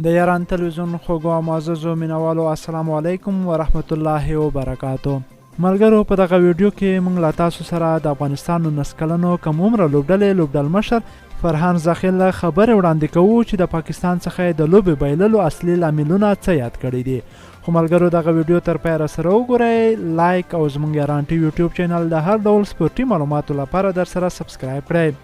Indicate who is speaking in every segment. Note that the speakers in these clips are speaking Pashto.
Speaker 1: د یاران تلویزیون خوږو او معززو مینوالو، السلام علیکم ورحمت الله وبرکاتو. ملګرو، په دغه ویډیو کې موږ له تاسو سره د افغانستان 19 کلنو کم عمره لوبډلې لوبډلمشر فرهان زاخیل خبرې وړاندې کوو چې د پاکستان څخه د لوبې بایللو اصلي لاملونه څه یاد کړي دي. خو ملګرو، دغه ویډیو تر پایه سره وګورئ، لایک او زموږ یاران ټي یوټیوب چینل د هر ډول سپورتي معلوماتو لپاره در سره سبسکرایب کړئ.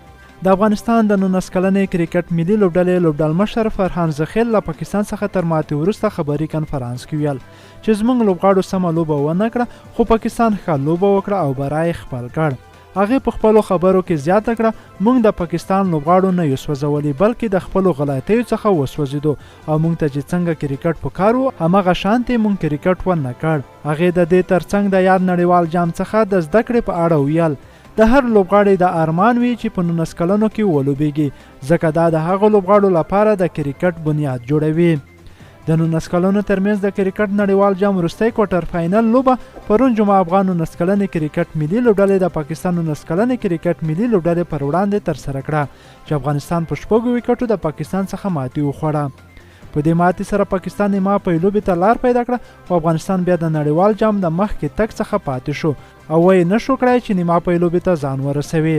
Speaker 1: د افغانستان د 19 کلنې کرکټ ملي لوبډلې لوبډلمشر فرهان زخیل له پاکستان څخه تر ماتې وروسته خبري کنفرانس کې ویل چې زموږ لوبغاړو سمه لوبه ونه کړه، خو پاکستان ښه لوبه وکړه او بری یې خپل کړ. هغې په خپلو خبرو کې زیاته کړه، موږ د پاکستان لوبغاړو نه یو سوځولي، بلکې د خپلو غلطیو څخه وسوځیدو او موږ ته چې څنګه کرکټ پکار وو، همغه شانتې موږ کرکټ ونه کړ. هغې د دې ترڅنګ د یاد نړیوال جام څخه د زده کړې په اړه ویل، د هر لوبغاړي د ارمان وي چې په 19 کلنو کې ولوبیږي، ځکه دا د هغو لوبغاړو لپاره د کرکټ بنیاد جوړوي. د 19 کلنو ترمنځ د کرکټ نړیوال جام وروستی کوارټر فاینل لوبه پرون جمعه افغان 19 کلنې کرکټ ملي لوبډلې د پاکستان 19 کلنې کرکټ ملي لوبډلې پر وړاندې ترسره کړه چې افغانستان په شپږو ویکټو د پاکستان څخه ماتې وخوړه. په دې ماتې سره پاکستان نیمه پایلوبې ته لار پیدا کړه، خو افغانستان بیا د نړیوال جام د مخکې تګ څخه پاتې شو او ویې نه شو کړای چې نیمه پایلوبې ته ځان ورسوي.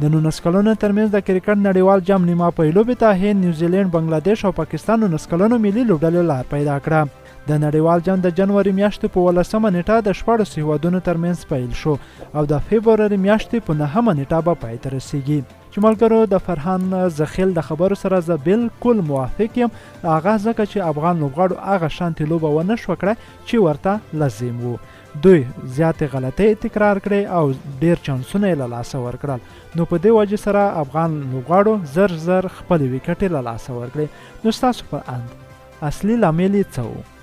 Speaker 1: د 19 کلونو ترمنځ د کرکټ نړیوال جام نیمه پایلوبې ته هند، نیوزیلینډ، بنگلادیش او پاکستان 19 کلنو ملي لوبډلو لار پیدا کړه. د نړیوال جام د جنوري میاشتې په 18 نیټه د 16 هیوادونو ترمنځ پیل شو او د فبروري میاشتې په 9 نیټه به پای ته رسیږي. چې ملګرو، د فرهان زخیل د خبرو سره زه بالکل موافق یم، هغه ځکه چې افغان لوبغاړو هغه شانتې لوبه ونه شوه کړای چې ورته لازم وو. دوی زیاتې غلطۍ تکرار کړې او ډیر چانسونه یې له لاسه ورکړل، نو په دې وجه سره افغان لوبغاړو زر زر خپلې ویکټې له لاسه ورکړې. نو ستاسو په اند اصلي لامل یې څه و؟